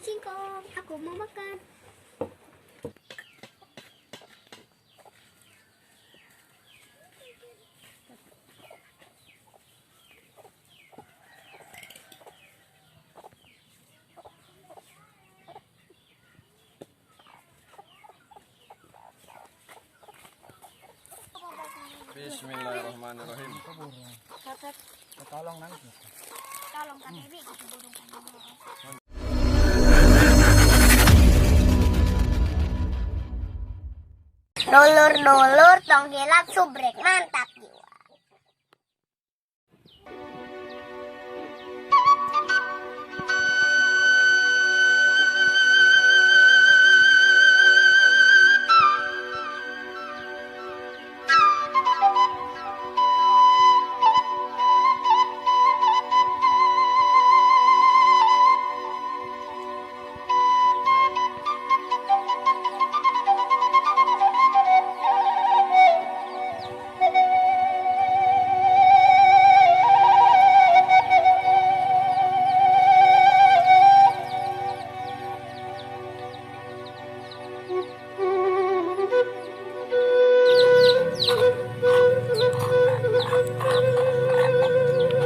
Singkong, aku mau makan. Bismillahirrahmanirrahim. Tolong nangis. Tolong Kak Dewi, burung. Dulur-dulur tong hilap subrek, mantap jiwa.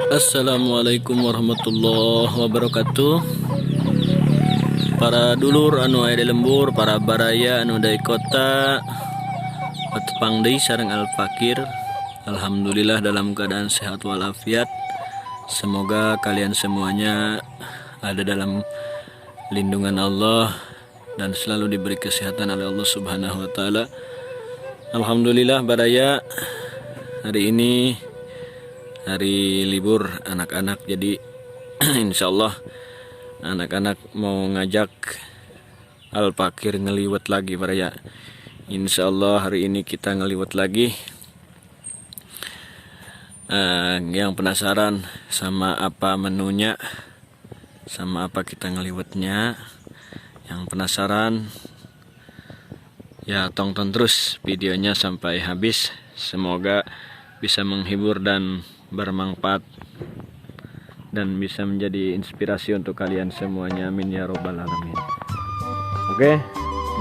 Assalamualaikum warahmatullahi wabarakatuh. Para dulur anu aya di lembur, para baraya anu dari kota, tepang deui sareng Al Fakir. Alhamdulillah dalam keadaan sehat walafiat. Semoga kalian semuanya ada dalam lindungan Allah dan selalu diberi kesehatan oleh Allah Subhanahu wa taala. Alhamdulillah baraya, hari ini hari libur anak-anak, jadi insya Allah anak-anak mau ngajak Al Fakir ngeliwet lagi, baraya. Insya Allah hari ini kita ngeliwet lagi. Yang penasaran sama apa menunya, sama apa kita ngeliwetnya, yang penasaran ya tonton terus videonya sampai habis. Semoga bisa menghibur dan bermanfaat dan bisa menjadi inspirasi untuk kalian semuanya, amin ya robbal alamin. Oke,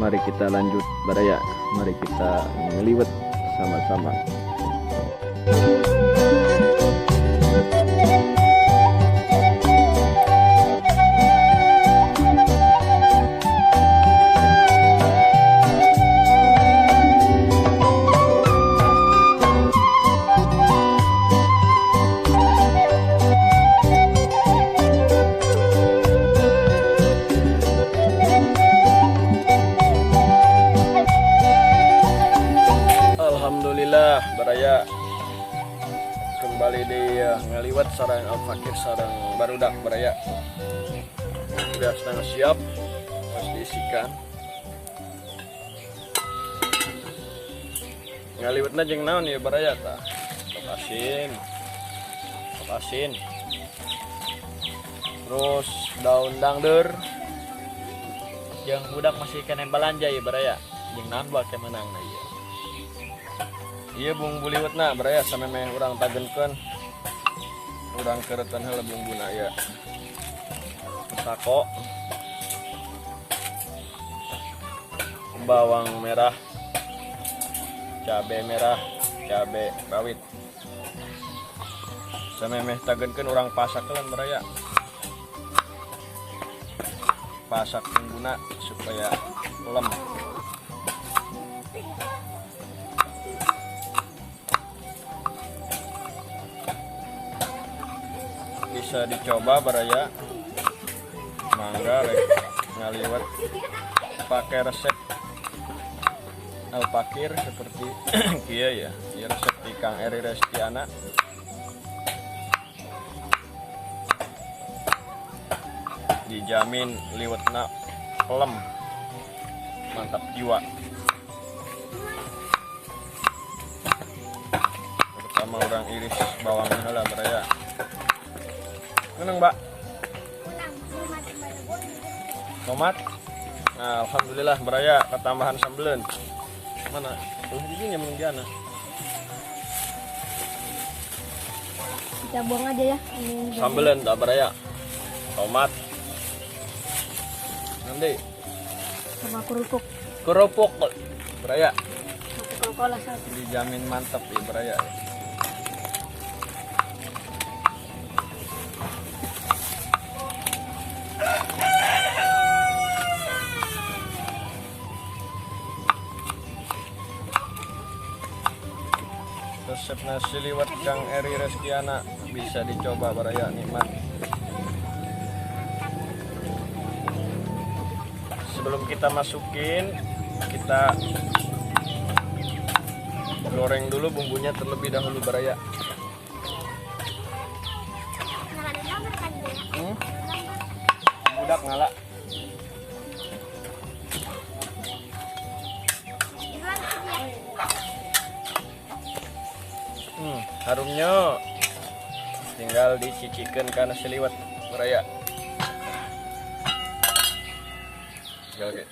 mari kita lanjut baraya, mari kita ngeliwet sama-sama. Alhamdulillah baraya, kembali di ngaliwet sareng Al Fakir sareng barudak baraya. Sudah setengah siap, harus diisikan. Ngaliwetna jeung naon ya baraya tah? Lok asin. Lok asin. Terus daun dangder. Jeung budak masih kena belanja ya baraya. Jeung naon bakal menang na ieu. Iya, bumbu liwetna baraya, samemeh urang tagenkeun. Urang keretan heula bumbuna ya. Sako, bawang merah, cabe merah, cabe rawit. Samemeh tagenkeun urang pasak heula baraya. Pasak bumbuna supaya lem. Bisa dicoba baraya, mangga rek ngaliwet pakai resep Al Fakir seperti kieu ya. Ieu resep ti Kang Eri Restiana. Dijamin liwetna pelem, mantap jiwa. Pertama urang iris bawang heula baraya. Menang, Mbak. Tomat. Nah, alhamdulillah baraya ketambahan sambeleun. Mana? Tuh ini yang jana. Kita buang aja ya. Ini Sambeleun tak baraya. Tomat. Nanti Sama kerupuk. Kerupuk Baraya. Coca-Cola satu. Dijamin mantap ya Baraya. Resep nasi liwet Kang Eri Reskiana bisa dicoba Baraya, nikmat. Sebelum kita masukin, kita goreng dulu bumbunya terlebih dahulu Baraya. Budak ngala. Harumnya tinggal dicicikan ke nasi liwet Baraya. Oke.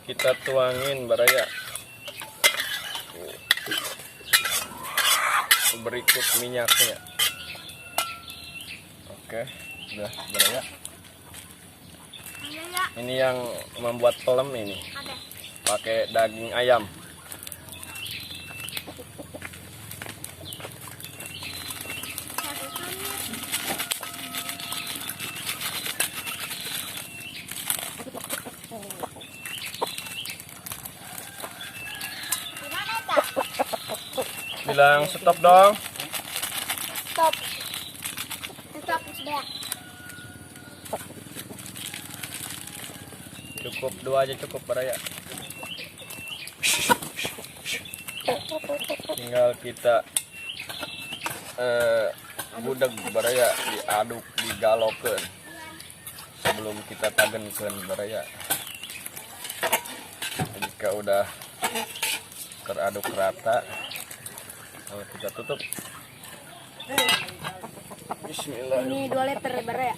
Kita tuangin Baraya. Berikut minyaknya. Oke, udah Baraya. Ini yang membuat pelem ini. Pakai daging ayam. Bilang stop dong. Stop. Stop sudah. Cukup dua aja cukup Baraya. Tinggal kita gudeg Baraya, diaduk, digalokeun sebelum kita tagenkeun Baraya. Jika udah teraduk rata, lalu kita tutup. Bismillah. Ini 2 liter Baraya.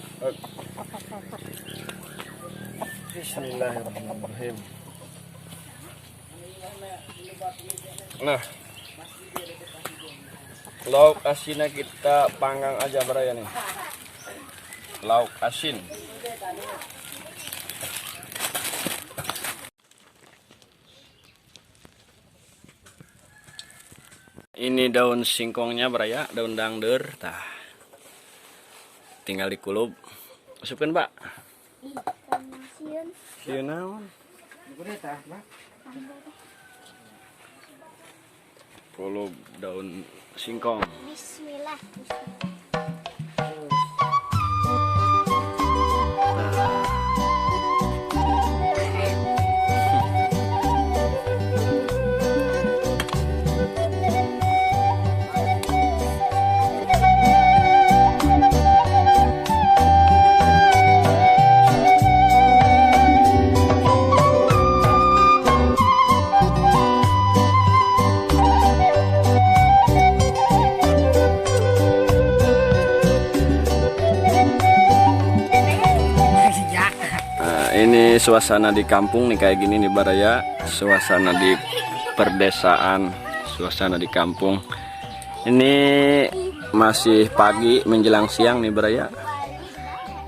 Bismillahirrahmanirrahim. Nah, lauk asinnya kita panggang aja Baraya nih. Lauk asin. Ini daun singkongnya Baraya, daun dangder. Tah. Tinggal dikulub. Masukkan, Pak. Sieun naon? Kulub daun singkong. Bismillah. Ini suasana di kampung nih kayak gini nih Baraya, suasana di perdesaan, suasana di kampung. Ini masih pagi menjelang siang nih Baraya.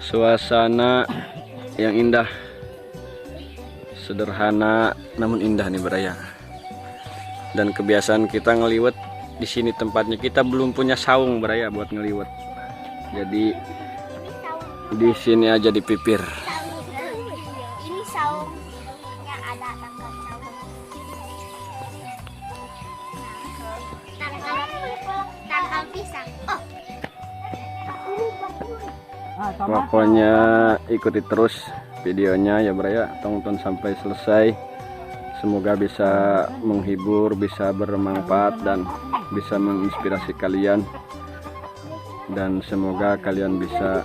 Suasana yang indah, sederhana namun indah nih Baraya. Dan kebiasaan kita ngeliwet di sini tempatnya, kita belum punya saung Baraya buat ngeliwet. Jadi di sini aja di pipir. Ini saungnya ada tangkal saung. Tangkal pisang. Oh. Pokoknya ikuti terus videonya ya Baraya, tonton sampai selesai. Semoga bisa menghibur, bisa bermanfaat dan bisa menginspirasi kalian. Dan semoga kalian bisa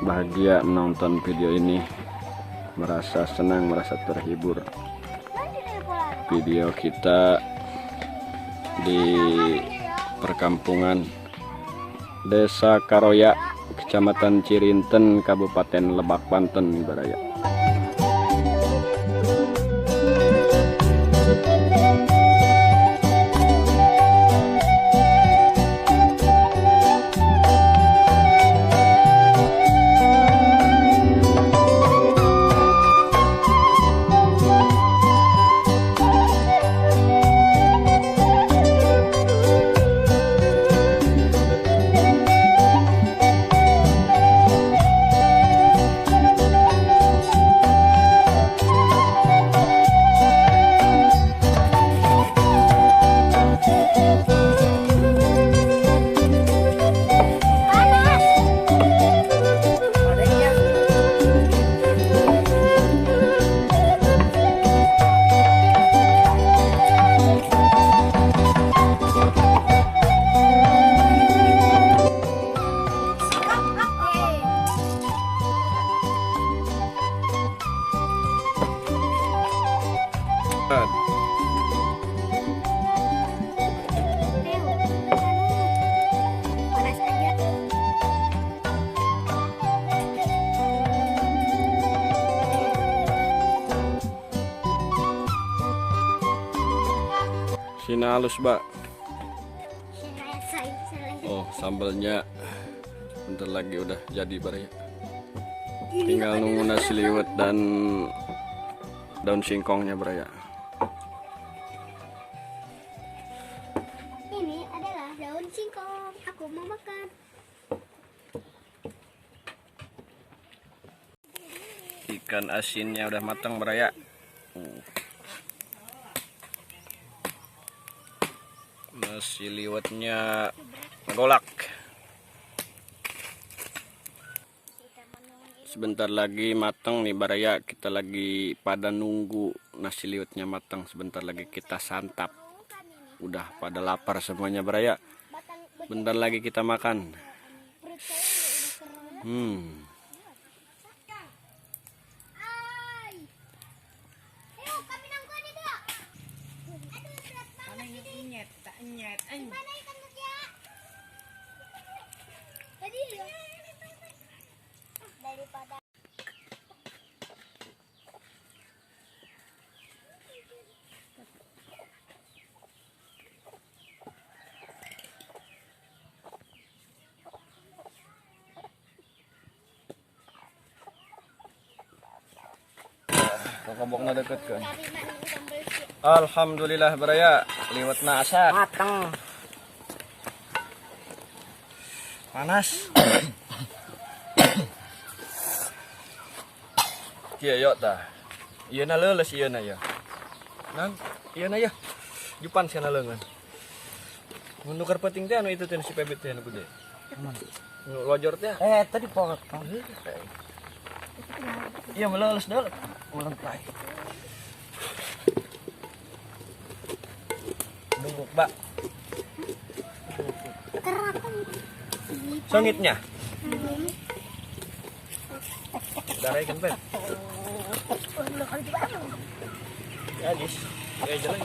bahagia menonton video ini, merasa senang, merasa terhibur. Video kita di perkampungan Desa Karoya, Kecamatan Cirinten, Kabupaten Lebak, Banten, Baraya. Panas aja. Sina halus, Mbak. Oh, sambalnya bentar lagi udah jadi, Baraya. Tinggal nunggu nasi liwet dan daun singkongnya, Baraya. Ini adalah daun singkong. Aku mau makan. Ikan asinnya udah matang, Baraya. Nasi liwetnya golak. Sebentar lagi matang nih, Baraya. Kita lagi pada nunggu nasi liwetnya matang. Sebentar lagi kita santap. Udah pada lapar semuanya, Baraya. Bentar lagi kita makan. Ay. Ayo, kami nangko ni dia. Aduh, berat banget ini. Mana ikan ya? Tadi ya. Daripada Kokobokna deket kan. kami mana sambal sih. Alhamdulillah, Baraya, liwetna asak. Matang. Panas. Kieu yo tah. Ieu na leuleus ieu na ya. Nang, ieu na ya. Jupan sia leungeun. Mun nukar penting teh anu itu teh si Pebit teh anu gede. Nu lojor teh. Eh, tadi potong. Iya meleuleus deul. Ulang tai. Nunggu, Mbak. Songitnya. Darah ikan, Pep. Ya, Dis. Ya, jalan.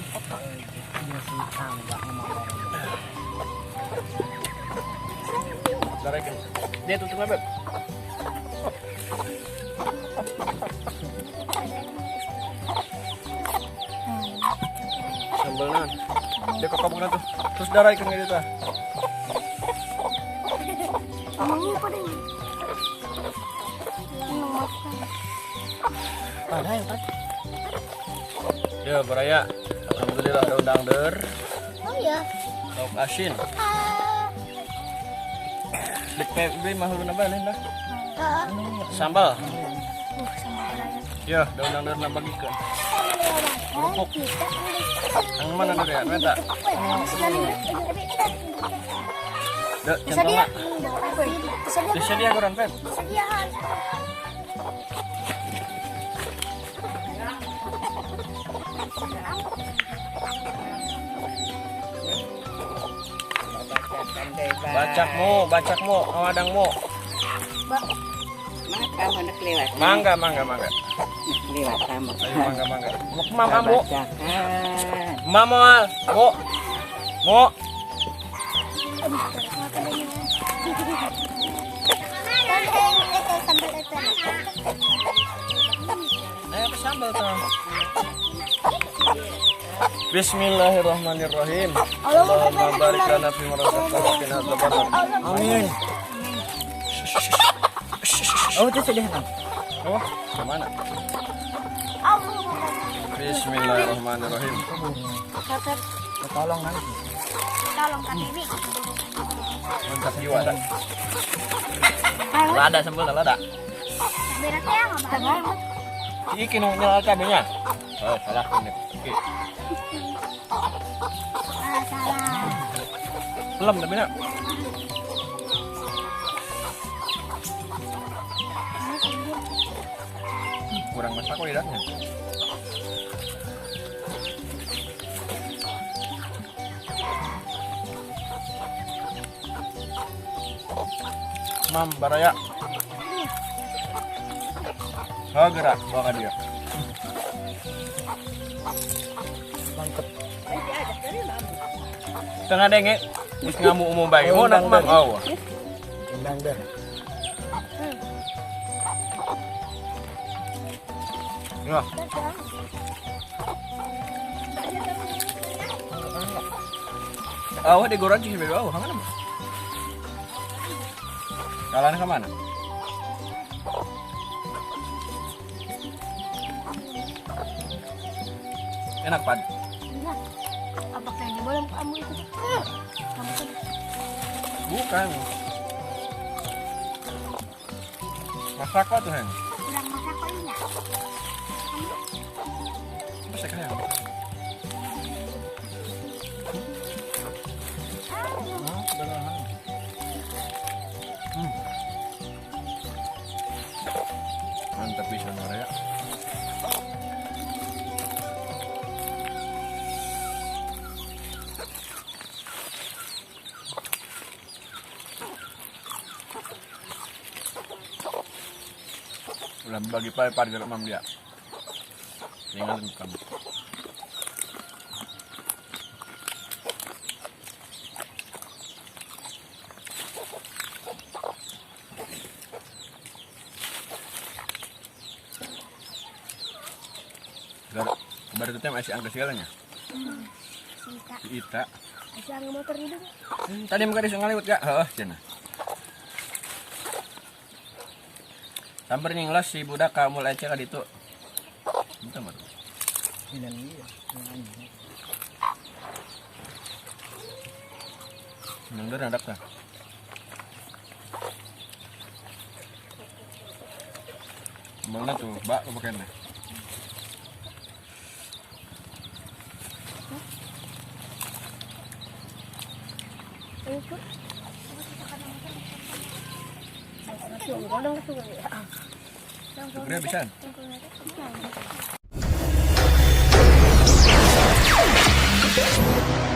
Darah ikan. Dia tutup, Pep. Sambal nan. Dia kokobokna tuh. Terus darah ikan gitu tah. Ada yang tadi. Ya, Baraya. Alhamdulillah daun dangder. Oh ya. Lauk asin. Dek PB mah huluna bae lain dah. Sambal. Ya, daun dangder na bagikeun. Kerupuk. Yang mana dulu ya? Minta. Dek, centongna. Bisa dia kurang, Pep. Bacakmu, bacakmu, awadangmu. Maka mana kelewat. Mangga, mangga, mangga. Lewat sama. Ayo mangga, mangga. Mau ke mama, Bu? Bacakan. Mama, Bu. Bu. Eh, sambal tuh. Bismillahirrahmanirrahim. Allahumma barik lana fi ma razaqtana wa qina adzabannar. Amin. Oh, itu sudah bang. Oh, kemana? Bismillahirrahmanirrahim. Tolong nanti. Tolong Kak Dewi. Mantap jiwa dah. Lada sambal lada. Beratnya nggak apa-apa. Iki nu nyala cabenya. Oh, salah ini. Oke. Ah, salah. Belum tapi nak. Kurang masak kok lidahnya. Mam baraya. Oh, gerak bawa ka dia. Mantep. Tengah denge, geus ngamu umum bae. Mau nak mang oh. Undang deh. Ya. Oh, di goran sih beda oh, mana? Kalahnya kemana? Enak, Pan. Apa kayaknya boleh kamu itu? Kamu kan Bukan. Masak kok tuh, Heng? kurang masak kali ya. Masak kayak. Mantap bisa ya. Udah bagi pai par gerak mam dia. Tinggal kamu. Baru itu masih angka segalanya. Sita. Si Ita. Masih angin motor hidup. Tadi muka di sungai lewat gak? Heeh, cenah. Samper nyinglos si budak ka mulai cek ka ditu. Itu mah. Bilang iya. Nang der nadak tah. Mana tuh, Mbak, pakainya? Ayo, Cuk. Sebenarnya bisa. Thank you.